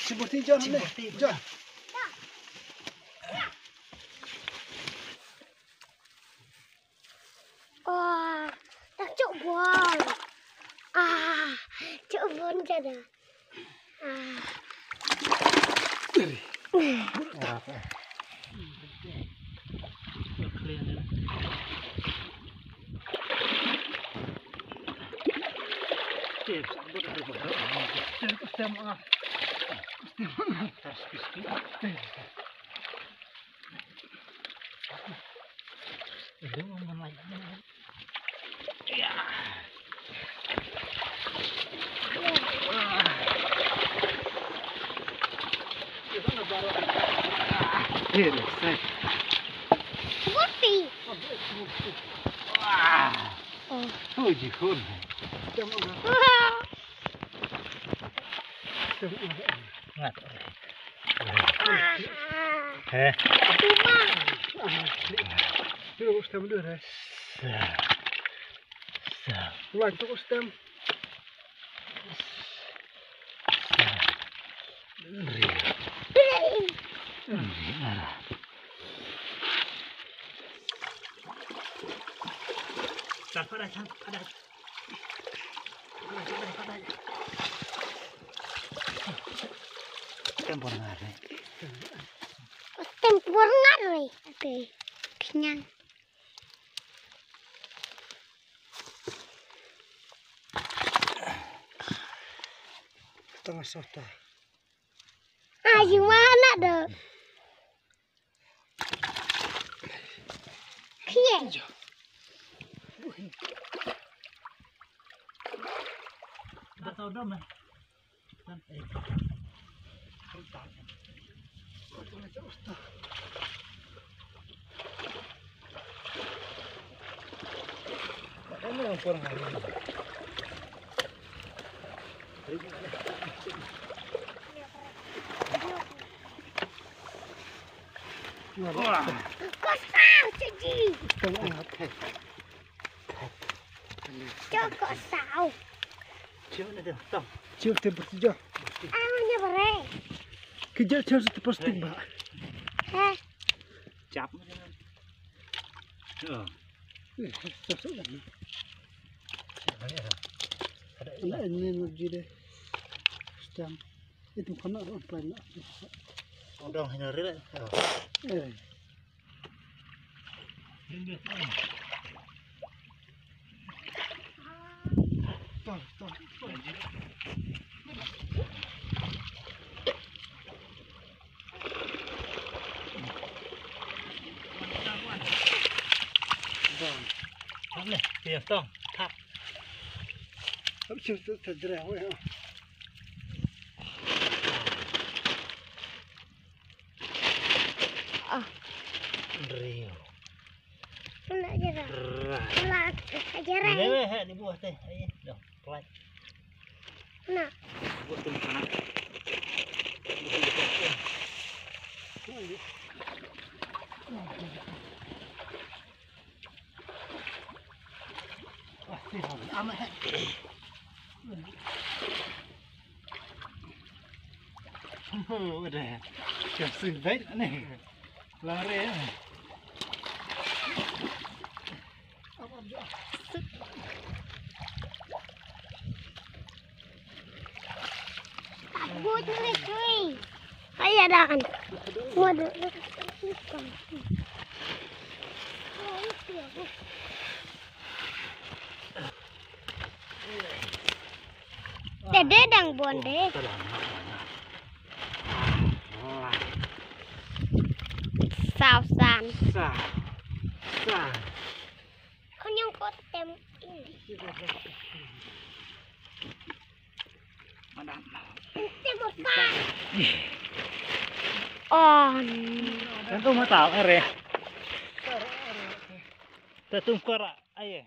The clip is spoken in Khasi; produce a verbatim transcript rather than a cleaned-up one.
Siboti John ne. John. Oh, tak cuk bon. Ah, cuk bon jada. Ah. Whoopee. Oh. Oh, jihun. Wah. Ngat. He. Tumang. Terus, terus, terus. Sa. Sa. Ulang terus, terus. Sa. Ri. Ri. Sa, pada, sa, pada. Tempor ngar, eh. Tempor ngar, eh. Oke. Kenyang. Tengah sota. Ah, gimana dong? Kie. Dah tahu dong, eh. Kau sang, Cik Ji. Cok kau sau. Cium dia, Tom. Cium dia bertujuh. Ayo, nya berai. Kejap, cium satu plastik, Mbak. Eh. Cap. Tuh. Eh, sosok lagi. Ada ini lagi deh. Sedang. Itu kena apa nak? Udah, ini rela. Eh. Ah. Rio. Kena je dah. Rai. Kena je rai. Ni weh, di bawah teh. Ai, dah, pelat. Kena. Buat tu makanan. Wah, teh, amat, eh. Oh, udah. Kasih baik ni. Lari. Takut ni, cuy. Ayah dah kan. Waduh. Dede dang bon de. Sausan. Sa. Sa. Kau nyang kau tem ini. Madam. Tem apa? On. Kan tu mata are. Tetum kara aye.